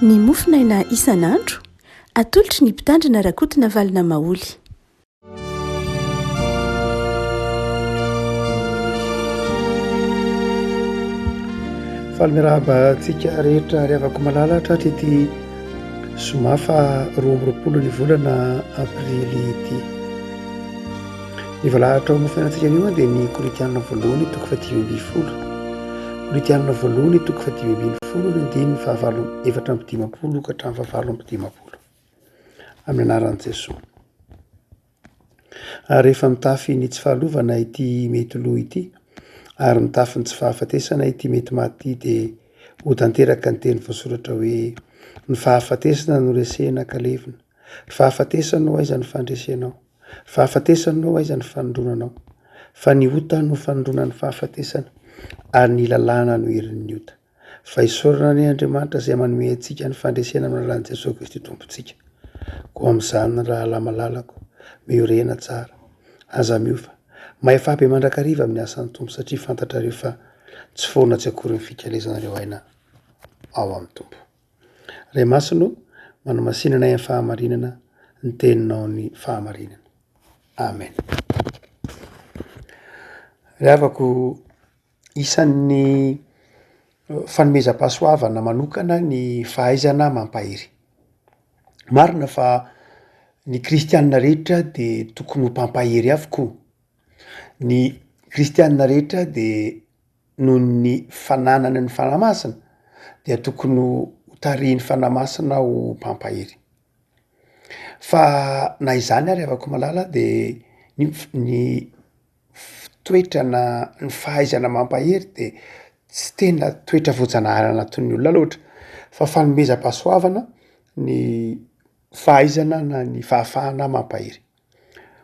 Ny mofonaina isan'andro, atolotry ny Mpitandrina Rakotonavalona Maholy. Faly miarahaba antsika rehetra ry havako malala tratra ity zoma faha 22 ny volana aprily ity. Ny voalahatra ao amin'ny fiainantsika anio dia ny Korintiana voalohany toko faha 15. Korintiana voalohany toko faha 15 ny andininy fahavalo 54 ka hatramin'ny faha 58. Amin'ny anaran'i Jesoa. Ary rehefa mitafy ny tsy fahalovana ity mety lo ity, ary mitafy ny tsy fahafatesana ity mety maty ity, dia ho tanteraka ny teny voasoratra hoe, Ny fahafatesana no resena ka levona. Ry fahafatesana ô, aiza ny fandresenao? Ry fahafatesana ô, aiza ny fanindronanao? Fa ny ota no fanindronan'ny fahafatesana, ary ny lalàna no herin'ny ota. Fa isaorana anie Andriamanitra izay manome antsika ny fandresena amin'ny alalan'i Jesoa Kristy Tompontsika. Koa amin'izany rahalahy malalako, miorena tsara, aza miova, mahefaha be mandrakariva amin'ny asan'ny Tompo satria fantatrareo fa tsy foana tsy akory ny fikelezanareo aina ao amin'ny Tompo. Ray Masina o, manamasina anay amin'ny fahamarinana, ny teninao ny fahamarinana. Amen. Ry havako, Isan'ny fanomezam-pahasoavana manokana ny fahaizana mampahery. Marina fa ny kristianina rehetra de tokony ho mpampahery avokoa. Ny kristianina rehetra de noho ny fananany ny Fanahy Masina dia tokony ho tarihin'ny Fanahy Masina ho mpampahery. Fa na izany ary havako malala de ny ny toetra na ny fahaizana mampahery de tsy tena toetra voajanahary anatin'ny olona loatra fa fanomezam-pahasoavana ny fahaizana na ny fahafahana mampahery.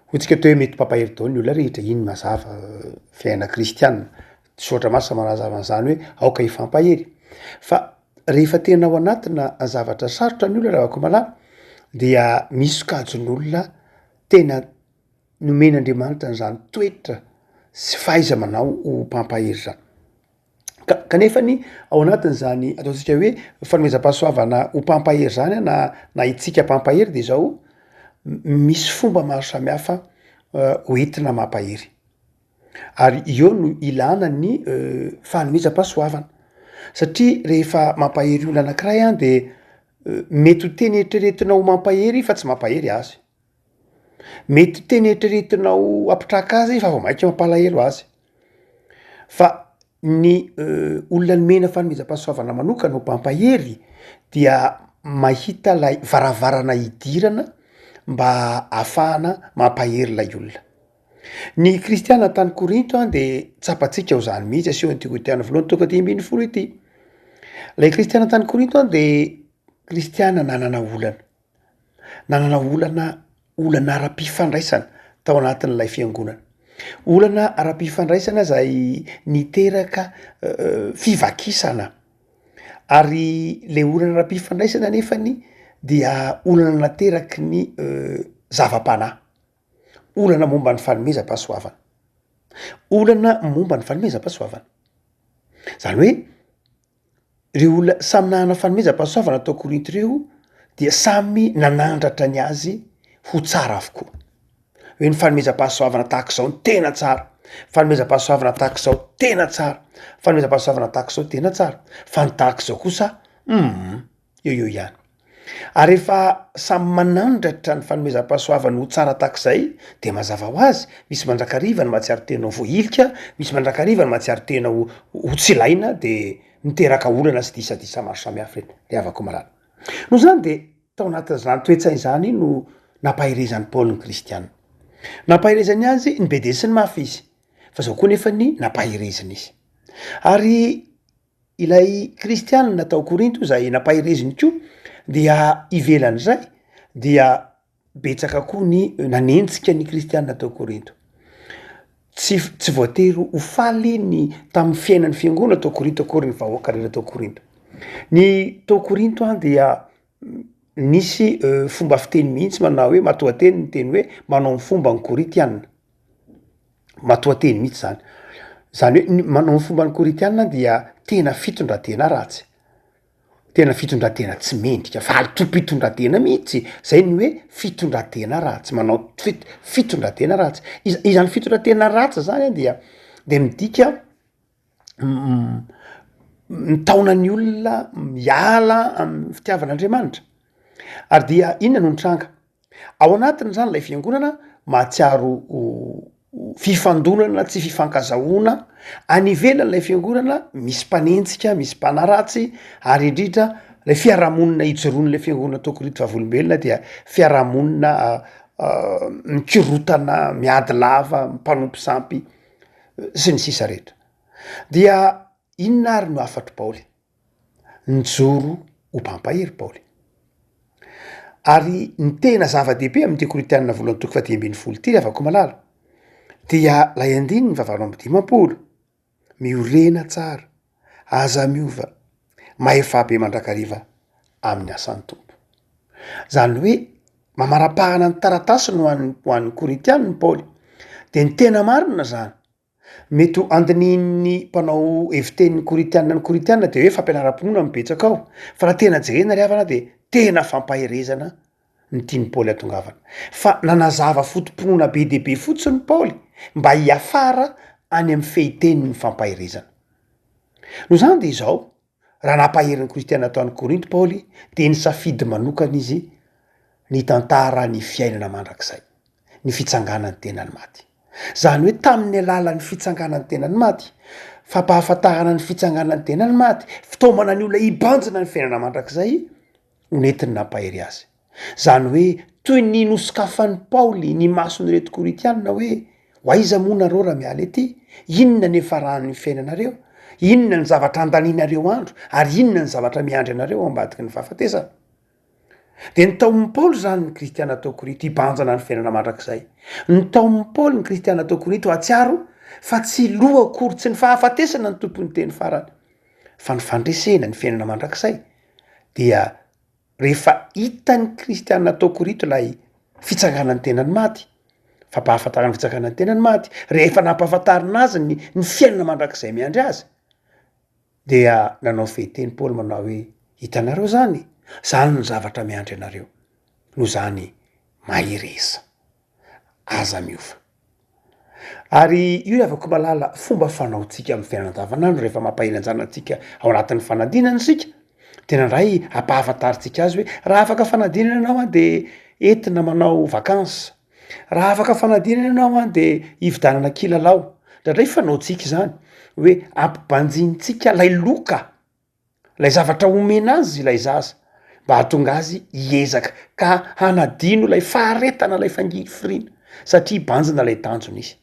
Hoy tsika teo hoe mety mpampahery daholo ny olona rehetra, iny mazava fiainana kristianina, soratra masina manazava an'izany hoe aoka hifampahery fa rehefa tena ao anatina zavatra sarotra ny olona ravako-malala dia misy sokajin'olona tena nomen'Andriamanitra an'izany toetra sy fahaiza-manao ho mpampahery izany. Ka kanefany ao anatin'izany ataontsika hoe fanomezam-pahasoavana ho mpampahery zany na na itsika mpampahery de zao, misy fomba maro samihafa hoentina mampahery, ary eo no ilana ny fanomezam-pahasoavana satria rehefa mampahery olona anakiray an de mety ho teny eritreretinao ho mampahery fa tsy mampahery azy. Mety teny eritreretinao hampitraka azy fa vao maika mampalahelo azy. Fa ny olona nomena fanomezam-pahasoavana manokana ho mpampahery dia mahita lay varavarana hidirana mba ahafahana mampahery lay olona. Ny kristiana tany Korinto an de tsapantsika ho zany mihitsy asehon'ny Timotiana voalohany toko 15 ity. Lay kristiana tany Korinto an de kristiana nanana olana. Nanana olana olana ara-pifandraisana tao anatin'ilay fiangonana. Olana ara-pifandraisana zay niteraka fivakisana ary le olana ara-pifandraisana nefany dia olana nateraky ny zava-panahy, olana momba ny fanomezam-pahasoavana, olana momba ny fanomezam-pahasoavana, zany hoe. Ireo olona samy nanana fanomezam-pahasoavana tao Korinto ireo dia samy nanandratra ny azy ho tsara avokoa. Hoe ny fanomezam-pahasoavana tahaka izao no tena tsara, fanomezam-pahasoavana tahaka izao tena tsara, fanomezam-pahasoavana tahaka izao tena tsara, fa ny tahaka izao kosa hum eo eo ihany. Ary rehefa samy manandratra ny fanomezam-pahasoavany ho tsara tahak'izay dia mazava ho azy, misy mandrakariva ny mahatsiaro tena ho voahilika, misy mandrakariva ny mahatsiaro tena ho ho tsy ilaina de miteraka olana sy disadisa maro samihafa eny ry havako malala. Noho izany de tao anatin'izany toe-tsaina izany no nampaherezan'i Paoly ny kristiana. Nampaherezany azy ny bedesiny mafy izy, fa zao koa nefa ny nampahereziny izy. Ary Ilay kristianina tao Korinto izay nampahereziny koa dia ivelan'izay dia betsaka koa ny nanenjika ny kristianina tao Korinto. Tsy tsy voatery ho faly ny tamin'ny fiainan'ny fiangonana tao Korinto akory ny vahoaka rehetra tao Korinto. Ny tao Korinto an dia nisy fomba fiteny mihitsy manao hoe matoanteny ny teny hoe manao ny fomba ny Korintianina. Matoanteny mihitsy zany. Zany hoe ny manao ny fomban'ny Korintiana dia tena fitondran-tena ratsy. Tena fitondran-tena tsy mendrika, fahalotoam-pitondran-tena mihitsy, zay ny hoe fitondran-tena ratsy, manao fit- fitondran-tena ratsy, iz- izany fitondran-tena ratsy zany an dia de midika mitaona ny olona miala amin'ny fitiavan'Andriamanitra, ary dia inona no nitranga? Ao anatiny zany lay fiangonana mahatsiaro ho fifandonana tsy fifankazahoana, any ivelany lay fiangonana misy mpanenjika, misy mpanaratsy ary indrindra lay fiarahamonina ijoroan'ilay fiangonana tao Korinto vavolombelona dia fiarahamonina mikorotana, miady lava, mpanompo sampy sy ny sisa rehetra. Dia inona ary no hafatr'i Paoly? Nijoro ho mpampahery Paoly. Ary ny tena zava-dehibe amin'ity Korintiana voalohany toko fahadimy ambin'ny folo ity ry havako malala dia ilay andininy fahavalo amby dimampolo, miorena tsara, aza miova, mahefa be mandrakariva amin'ny asan'ny Tompo. Zany hoe mamarapahana ny taratasiny ho an'ny ho an'ny Korintiana Paoly, de ny tena marina zany Mety ho andinihin'ny mpanao hevitenin'ny Korintiana ny Korintiana dia hoe fampianaram-pinoana no betsaka ao, fa raha tena jerena ry havana dia tena fampaherezana ny tian'i Paoly hatongavana. Fa nanazava foto-pinoana be dia be fotsiny Paoly mba hiafara any amin'ny fehitenin'ny fampaherezana. Noho izany dia izao, Raha nampahery ny Kristiana tany Korinto Paoly, dia nisafidy manokana izy ny hitantara ny fiainana mandrakizay, ny fitsanganan'ny tenan'ny maty. Izany hoe tamin'ny alalan'ny fitsanganan'ny tenan'ny maty, fampahafantarana ny fitsanganan'ny tenan'ny maty, fitaomana ny olona hibanjina ny fiainana mandrakizay no nentiny nampahery azy. Izany hoe toy ny nosokafan'i Paoly ny mason'ireto Korintianina hoe, Ho aiza moa nareo raha miala ety? Inona ny hifaran'ny fiainanareo? Inona ny zavatra andanianareo andro? Ary inona ny zavatra miandry anareo ao ambadiky ny fahafatesana? Dia nitaomin'i Paoly izany ny kristiana tao Korinto hibanjina ny fiainana mandrakizay. Nitaomin'i Paoly ny kristiana tao Korinto hahatsiaro fa tsy loha akory, tsy ny fahafatesana no tompon'ny teny farany, fa ny fandresena ny fiainana mandrakizay dia Rehefa hitan'ny kristiana tao Korinto ilay fitsanganan'ny tenan'ny maty, fampahafantarana ny fitsanganan'ny tenan'ny maty, rehefa nampahafantarina azy ny ny fiainana mandrakizay miandry azy, dia nanao fehiteny Paoly manao hoe, hitanareo zany, zany no zavatra miandry anareo, noho izany mahereza. Aza miova. Ary io ry havako malala, fomba fanaontsika amin'ny fiainana andavanandro rehefa mampahely an-janantsika ao anatin'ny fanadinana isika, de indraindray ampahafantarintsika azy hoe raha afaka fanadinana ianao an de entina manao vacance, raha afaka fanadinana ianao an de hividianana kilalao, indraindray fanaontsika izany hoe ampibanjinintsika lay loka. Ilay zavatra omena azy ilay zaza mba hahatonga azy hiezaka ka hanadino ilay faharetana ilay fangirifiriana satria hibanjina ilay tanjona izy.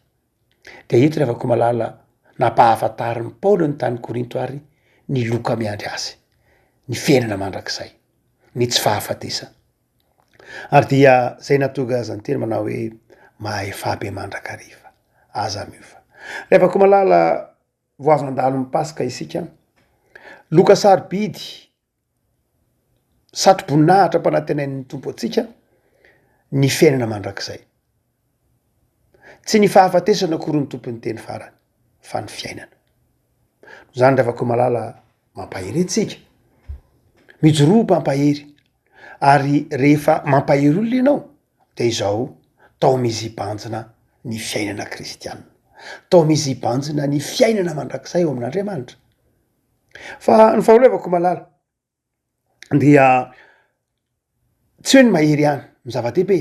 De eto ry havako malala nampahafantarin'i Paoly ny tany Korinto ary ny loka miandry azy, ny fiainana mandrakizay, ny tsy fahafatesana. Ary dia zay nahatonga azy niteny manao hoe mahefa be mandrakariva, aza miova. Ry havako malala Vao avy nandalo ny Paska isika. Loka sarobidy, satroboninahitra ampanantenain'ny Tompo antsika ny fiainana mandrakizay. Tsy ny fahafatesana akory no tompon'ny teny farany fa ny fiainana. Noho izany ry havako malala mampahery antsika. Mijoroa ho mpampahery ary rehefa mampahery olona ianao dia izao, taomy izy hibanjina ny fiainana kristiana, taomy izy hibanjina ny fiainana mandrakizay ao amin'Andriamanitra. Fa ny faharoa malala dia tsy hoe ny mahery ihany no zava-dehibe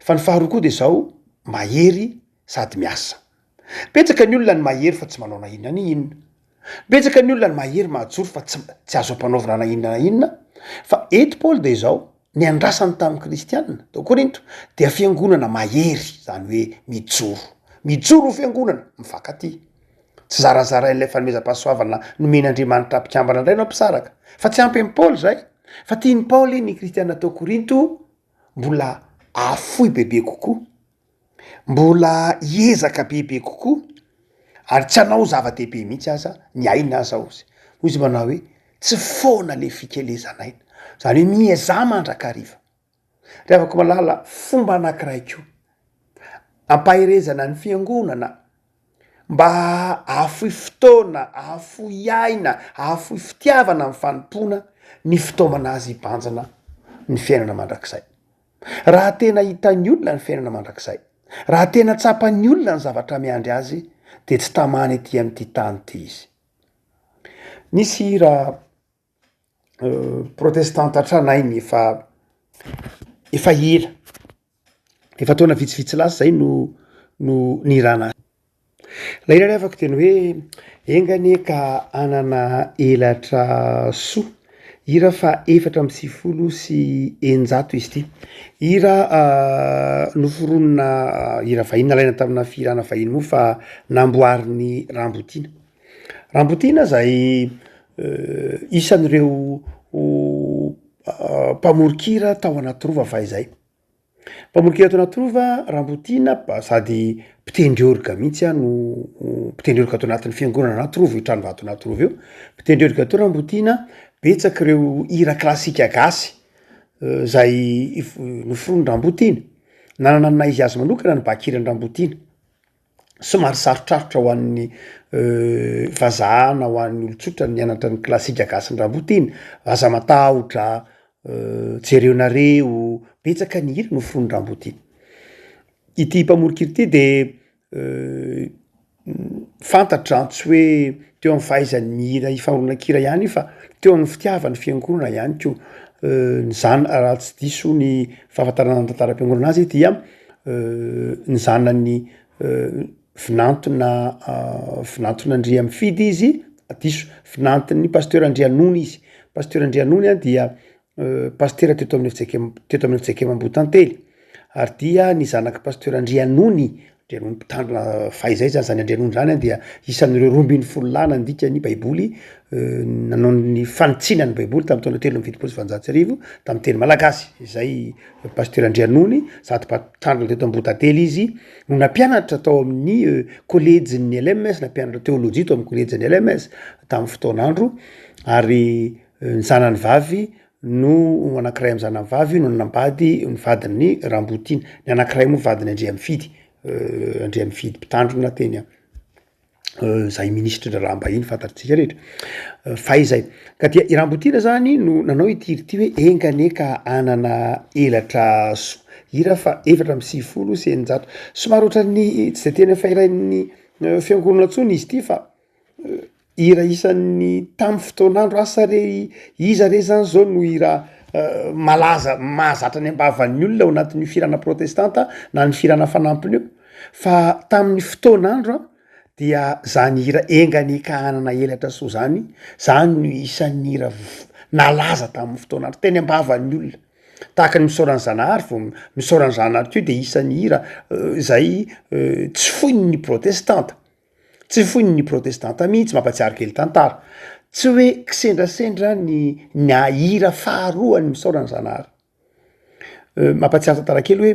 fa ny faharoa koa de zao mahery sady miasa. Betsaka ny olona ny mahery fa tsy manao na inona na inona. Betsaka ny olona ny mahery mahajoro fa tsy tsy azo ampanaovina na inona na inona. Fa eto Paoly de izao, ny andrasany tamin'ny kristianina tao Korinto dia fiangonana mahery, zany hoe mijoro. Mijoro ho fiangonana, mifankatia. Tsy zarazarain'ilay fanomezam-pahasoavana nomen'Andriamanitra mpikambana indray no hampisaraka. Fa tsy ampy an'i Paoly izay. Fa tian'i Paoly ny kristianina tao Korinto mbola hahafoy bebe kokoa. Mbola hiezaka bebe kokoa ary tsy hanao zava-dehibe mihitsy aza ny aina aza ozy. Hoy izy manao hoe tsy foana le fikelezan'aina, zany hoe miezaha mandrakariva. Ry havako malala, fomba anankiray koa ampaherezana ny fiangonana mba hahafoy fotoana, hahafoy aina, hahafoy fitiavana amin'ny fanompoana. ny fitaomana azy hibanjina ny fiainana mandrakizay. Raha tena hitan'ny olona ny fiainana mandrakizay, raha tena tsapan'ny olona ny zavatra miandry azy dia tsy tamana ety amin'ity tany ity izy. Nisy hira protestanta tranainy efa efa ela, efa taona vitsivitsy lasa zay no no nihirana azy. Ilay hira ry havako dia ny hoe enga anie ka hanana elatra soa, hira faha 694 izy ity. Hira noforonina hira vahiny nalaina tamina fihirana vahiny moa fa namboarin'i Rambotiana. Rambotiana izay isan'ireo mpamoron-kira tao anaty rova fahizay. Mpamoron-kira tao anaty rova Rambotiana sady mpitendry orga mihitsy no mpitendry orga tao anatin'ny fiangonana anaty rova io tranovato anaty rova io, mpitendry orga tao Rambotiana, betsaka ireo hira klasika gasy zay noforonin-dRambotiana, nanana ny naha izy azy manokana ny bakiran-dRambotiana. Somary sarotrarotra ho an'ny vazaha na ho an'ny olon-tsotra ny nianatra ny klasika gasin-dRambotiana, aza matahotra, jereo nareo, betsaka ny hira noforonin-dRambotiana. Ity mpamoron-kira ity de fantatra tsy hoe teo amin'ny fahaizany mihira ifamoronan-kira ihany io fa teo amin'ny fitiavany fiangonana ihany koa, ny zana- raha tsy diso ny fahafantarana ny tantaram-piangonana azy dia ny zanany vinantona vinanton'Andriamifidy izy, diso, vinanton'ny pasteur Andrianony izy, pasteur Andrianony a dia pasitera teto amin'ny fjkm teto amin'ny fjkm Ambohitantely ary dia ny zanak'i pasteur Andrianony, Andrianony mpitandrina fahizay zany, zany Andrianony zany dia isan'ireo 12 lahy nandika ny baiboly nanao ny fanitsiana ny baiboly tamin'ny taona 1873 tamin'ny teny malagasy, izay pasteur Andrianony sady mpitandrina teto Ambohitantely izy no nampianatra tao amin'ny kolejin'ny LMS, nampianatra teolojia tao amin'ny kolejin'ny LMS tamin'ny fotoan'andro ary Ny zanany vavy no anankiray amin'ny zanany vavy no nanambady ny vadin'i Rambotiana, ny anankiray moa vadin'i Andriamifidy, Andriamifidy mpitandrina teny zay minisitry ny raharaham-bahiny fantatsika rehetra fahizay. Ka dia i Rambotiana zany no nanao ity hira ity hoe enga anie ka hanana elatra soa, hira faha 694, somary ohatran'ny tsy de tena efa hirain'ny fiangonana intsony izy ity fa Hira isan'ny tamin'ny fotoan'andro asa re iza re zany zao no hira malaza mahazatra any am-bavan'ny olona ao anatin'io fihirana protestanta na ny fihirana fanampiny io fa tamin'ny fotoan'andro an dia zany hira enga anie ka hanana elatra soa zany, zany no isan'ny hira nalaza tamin'ny fotoan'andro teny am-bavan'ny olona tahaka ny misaora an'i Zanahary vao misaora an'i Zanahary koa de isan'ny hira zay tsy foin'ny protestanta. Tsy foiny ny protestanta mihitsy, mampatsiaro kely tantara. Tsy hoe kisendrasendra ny ny hira faharoa ny misaora an'i Zanahary. Mampatsiaro tantara kely hoe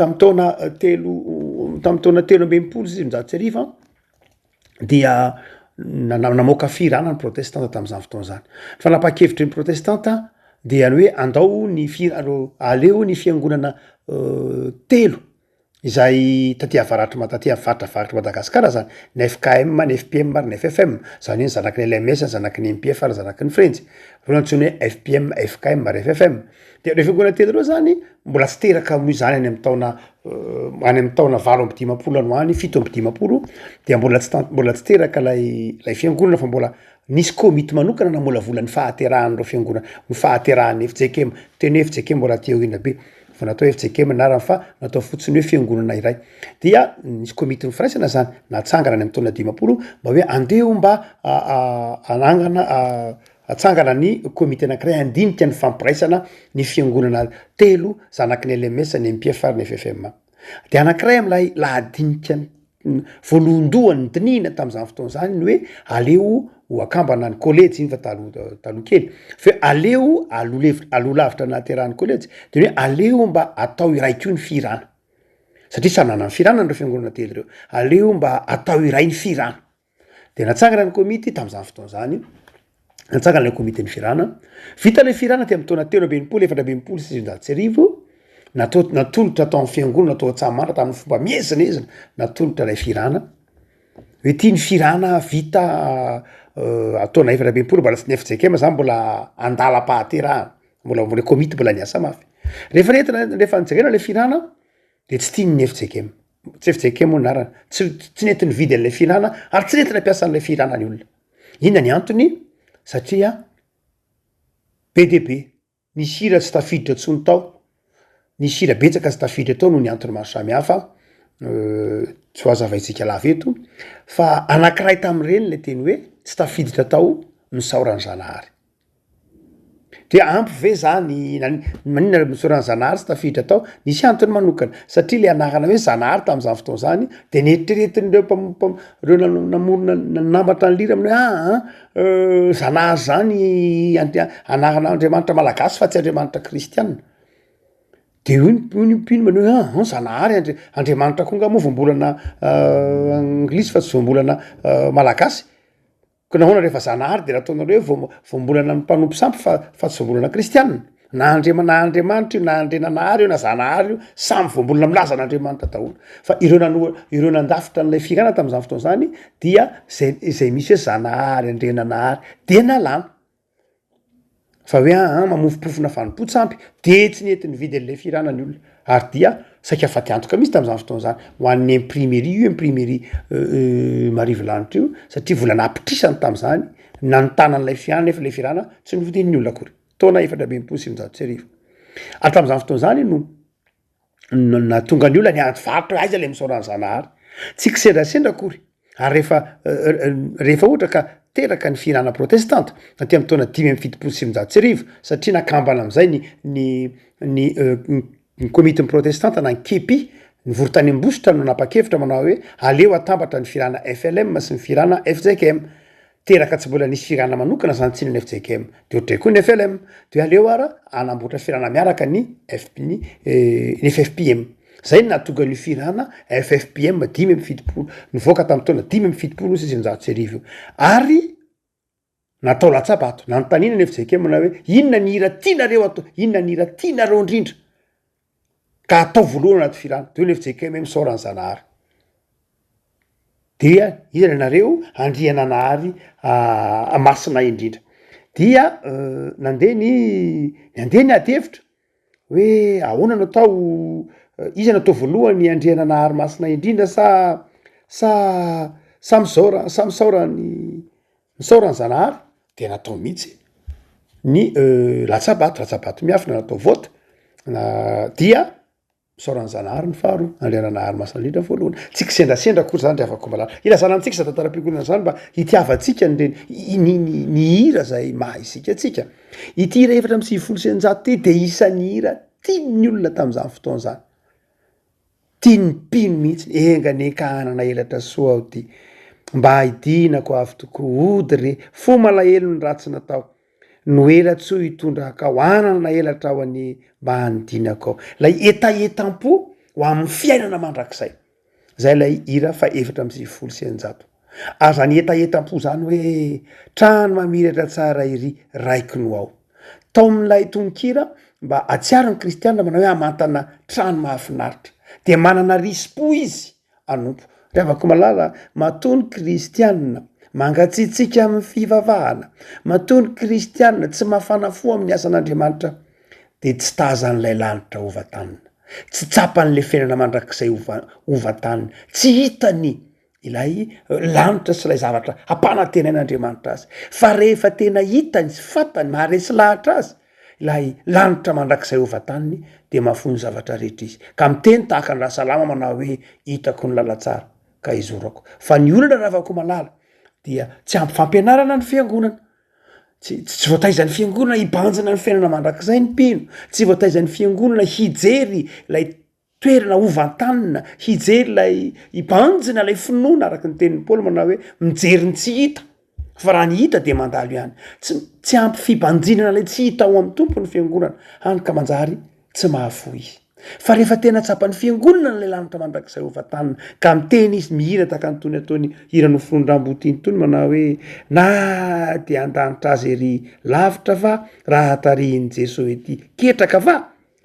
tamin'ny taona telo tamin'ny taona 1963 an, dia nana- namoaka fihirana ny protestanta tamin'izany fotoana izany. Ny fanapahan-kevitry ny protestanta dia ny hoe andao ny fihira- aleo ny fiangonana telo izay taty avaratr'i Ma- taty amin'ny faritra avaratr'i Madagasikara zany, ny FKM, ny FPM ary ny FFM, zany hoe ny zanaky ny LMS, ny zanaky ny MPF ary ny zanaky ny Frenjy, reo no antsoina hoe FPM, FKM ary FFM. De reo fiangonana telo reo zany mbola tsy teraka moa izany any amin'ny taona any amin'ny taona 58 any ho any, 57 dia mbola tsy tan- mbola tsy teraka lay lay fiangonana fa mbola nisy komity manokana namolavola ny fahaterahan'ireo fiangonana, ny fahaterahan'ny fjkm, teny hoe fjkm mbola aty aoriana be. Vao natao fjkm ny anarany fa natao fotsiny hoe fiangonana iray. Dia nisy komity ny firaisana zany natsangana any amin'ny taona 50 mba hoe andeha ho mba hanangana atsangana ny komity anankiray handinika ny fampiraisana ny fiangonana telo zanaky ny LMS, ny MPF ary ny FFM. Dia anankiray amin'ilay lahadinika voalohandohany nodinihina tamin'izany fotoana izany ny hoe aleo ho akambana ny kolejy iny fa taloha taloha kely fa hoe aleo aloha levitra aloha lavitra nahaterahan'ny kolejy de ny hoe aleo mba atao iray koa ny fihirana satria samy nanana ny fihirana ireo fiangonana telo ireo aleo mba atao iray ny fihirana De natsangana ny komity tamin'izany fotoana izany, natsangana ilay komitin'ny fihirana, vita ilay fihirana teo amin'ny taona 63 1964, natao natolotra tao amin'ny fiangonana tao Antsahamanitra tamin'ny fomba miezinezina, natolotra ilay fihirana. Hoe ty ny fihirana vita taona 64, mbola tsy ny FJKM zany mbola andalam-pahaterahana, mbola mbola komity mbola niasa mafy. Rehefa nentina rehefa nojerena le fihirana de tsy tiany ny FJKM, tsy FJKM moa ny anarany, tsy tsy nety nividy an'le fihirana ary tsy nety nampiasa an'le fihirana ny olona. Inona ny antony? Satria be dia be Nisy hira tsy tafiditra intsony tao, nisy hira betsaka tsy tafiditra tao noho ny antony maro samihafa, tsy ho hazavaintsika lava eto, fa anankiray tamin'ireny le teny hoe tsy tafiditra tao misaora an'i Zanahary. De ampy ve zany na- maninona misaora an'i Zanahary tsy tafiditra tao? Nisy antony manokana, satria le anarana hoe Zanahary tam'zany fotoana zany de neritreretin'ireo mpam- mpam- reo nano- namorona nanambatra ny lira amin'ny hoe aa Zanahary zany anarana Andriamanitra malagasy fa tsy Andriamanitra kristiana, de hoy ny hoy ny mpino manao hoe aa Zanahary Andri- Andriamanitra koa nga moa voambolana anglisy fa tsy voambolana malagasy, ko nahoana rehefa Zanahary de nataonareo hoe voam- voambolana ny mpanompo sampy fa fa tsy voambolana kristiana? Na Andriama- na Andriamanitra io na Andriananahary io na Zanahary io, samy voambolana milaza an'Andriamanitra daholo. Fa ireo nanoa- ireo nandafitra an'ilay fihirana tamin'izany fotoana izany dia zay izay misy hoe Zanahary Andriananahary de nalana. Fa hoe aa mamofompofona fanompoan-tsampy de tsy nety nividy an'ilay fihirana ny olona ary dia saika faty antoka mihitsy tamin'izany fotoana izany ho an'ny imprimerie io imprimerie Marivolanitra io satria vola napitrisany tamin'izany nanontana an'ilay fihirana nefa ilay fihirana tsy novidian'ny olona akory. Taona 1964. Ary tamin'izany fotoana izany no nahatonga ny olona niady varotra hoe aiza le misaora an'i Zanahary. Tsy kisendrasendra akory. Ary rehefa rehefa ohatra ka teraka ny fihirana protestanta aty amin'ny taona 1975 satria nakambana amin'izay ny ny ny ny komitin'ny protestanta na ny kepi nivory tany Ambositra no nanapa-kevitra manao hoe aleo atambatra ny fihirana FLM sy ny fihirana FJKM. Teraka tsy mbola nisy fihirana manokana zany tsinona ny fjkm de ohatray koa ny flm de aleo ara hanamboatra fihirana miaraka ny F ny ny ffpm zay no nahatonga an'io fihirana ffpm 75 nivoaka tamin'ny taona 1975 io ary natao latsabato nanontaniana ny fjkm na hoe inona ny hira tianareo atao inona ny hira tianareo indrindra ka atao voalohany anaty fihirana de hoy ny fjkm hoe misaora an'i Zanahary Dia iza ianareo Andriananahary masina indrindra. Dia nandeha ny nandeha ny ady hevitra hoe ahoana no atao, iza no atao voalohany Andriananahary masina indrindra sa sa sa misaora sa misaora ny misaora ny Zanahary? De natao mihitsy ny latsabato, latsabato miafina natao vote dia Misaora an'i Zanahary ny faharoa, Andriananahary Masina Indrindra ny voalohany. Tsy kisendrasendra akory izany ry havako malala. Ilazana amintsika izany tantaram-piangonana izany mba hitiavantsika an'ireny ny ny ny hira izay maha isika antsika. Ity hira 694 ity dia isan'ny hira tian'ny olona tamin'izany fotoana izany. Tian'ny mpino mihitsy. Enga anie ka hanana elatra soa aho ity. Mba hidinako avo tokoa. Ody re, fo malahelo ny ratsy natao. No ela tsoa hitondra akao anana elatra aho anie mba hanidinako ao. Ilay hetahetam-po ho amin'ny fiainana mandrakizay. Zay ilay hira fa 694. Ary zany hetahetam-po zany hoe trano mamiratra tsara ery raiko no ao. Taomin'ilay tononkira mba hatsiaro ny kristiana manao hoe hamantana trano mahafinaritra. Dia manana risi-po izy hanompo. Ry havako malala, matoa ny kristiana mangatsiatsiaka amin'ny fivavahana, matoa ny kristiana tsy mafana fo amin'ny asan'Andriamanitra, dia tsy tazan'ilay lanitra hovantanina, tsy tsapan'ilay fiainana mandrakizay hova- hovantanina, tsy hitany ilay lanitra sy ilay zavatra ampanantenain'Andriamanitra azy. Fa rehefa tena hitany sy fantany, maharesy lahatra azy, Ilay lanitra mandrakizay ho vataniny dia mahafoy ny zavatra rehetra izy. Ka miteny tahaka an'i Rasalama manao hoe hitako ny lalantsara ka izorako. Fa ny olana Ravakomalala dia tsy ampy fampianarana ny fiangonana. Tsy tsy voataizan'ny fiangonana hibanjina ny fiainana mandrakizay ny mpino. Tsy voataizan'ny fiangonana hijery ilay toerana hovantanina, hijery ilay, hibanjina ilay finoana araka ny tenin'i Paoly manao hoe mijery ny tsy hita fa raha ny hita dia mandalo ihany. Tsy tsy ampy fibanjinana ilay tsy hita ao amin'ny Tompo ny fiangonana, hany ka manjary tsy mahafoy izy. Fa rehefa tena tsapan'ny fiangonana ilay lanitra mandrakizay hovantanina ka miteny izy, mihira tahaka an'itony ataony hira noforonin-dRambotiana itony manao hoe na dia an-danitra aza ery lavitra va raha tarihin'i Jesoa ety ketraka va?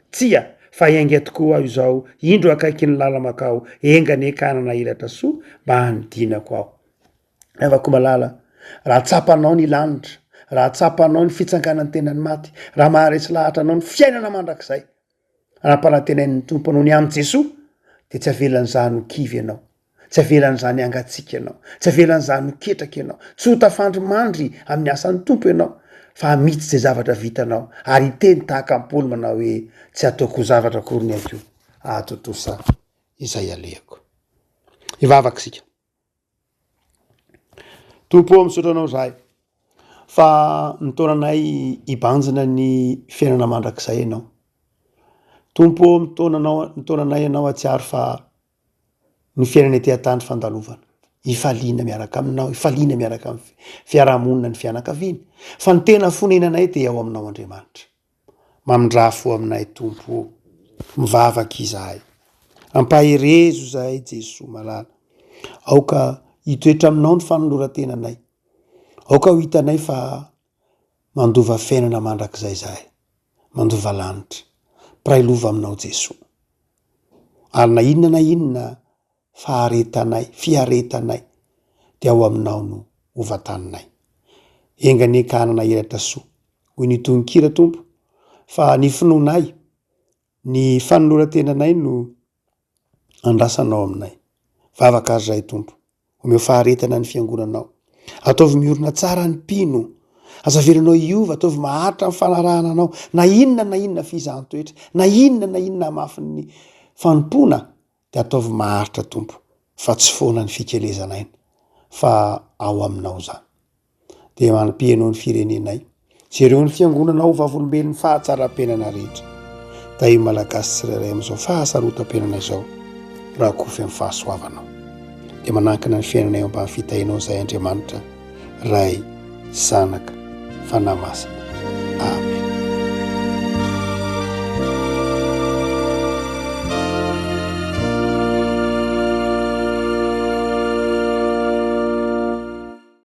Tsia! Fa hiainga tokoa aho izao, indro akaiky ny lala-makao, enga anie ka hanana elatra soa mba hanidinako aho. Ry havako malala, raha tsapanao ny lanitra, raha tsapanao ny fitsanganan'ny tenan'ny maty, raha maharesy lahatra anao ny fiainana mandrakizay, nampanantenain'ny Tompo anao ny amin'i Jesoa, dia tsy avelan'izany ho kivy ianao, tsy avelan'izany hangatsiaka ianao, tsy avelan'izany ho ketraka ianao, tsy ho tafandry mandry amin'ny asan'ny Tompo ianao, fa hamitsy izay zavatra vitanao, ary hiteny tahaka an'i Paoly manao hoe, tsy ataoko ho zavatra akory ny aiko, hahatontosa izay alehako. Hivavaka isika. Tompo ô, misaotra Anao izahay fa nitaona anay hibanjina ny fiainana mandrakizay Ianao. Tompo ô, mitaona anao, mitaona anay Ianao hahatsiaro fa ny fiainana ety an-tany fandalovana. Ifaliana miaraka Aminao, ifaliana miaraka amin'ny fiarahamonina, ny fianakaviana. Fa ny tena fonenanay dia ao Aminao Andriamanitra. Mamindrà fo aminay Tompo ô. Mivavaka izahay. Ampaherezo izahay Jesoa malala. Aoka hitoetra aminao ny fanoloran-tenanay. Aoka ho hitanay fa mandova fiainana mandrakizay izahay. Mandova lanitra. Mpiray lova aminao Jesoa. Ary na inona na inona faharetanay, fiaretanay, dia ao aminao no ho vantaninay. Enga anie ka hanana elatra soa, hoy ny tononkira, Tompo, fa ny finoanay, ny fanoloran-tenanay no andrasanao aminay. Vavaka ary izahay, Tompo, omeo faharetana ny fiangonanao. Ataovy miorina tsara ny mpino. Aza avelanao hiova, ataovy maharitra ny fanarahana anao, na inona na inona fizahan-toetra, na inona na inona hamafin'ny fanompoana, de ataovy maharitra Tompo fa tsy foana ny fikelezana aina fa ao aminao zany. De manam-pihainoa ny firenenay. Jereo ny fiangonanao ho vavolombelon'ny fahatsaram-piainana rehetra. Tahio Malagasy tsirairay amin'izao fahasarotam-piainana izao rakofy amin'ny fahasoavanao. De manankina ny fiainanay eo ambany fitahianao izahay Andriamanitra Ray, Zanaka, Fanahy Masina. Amen.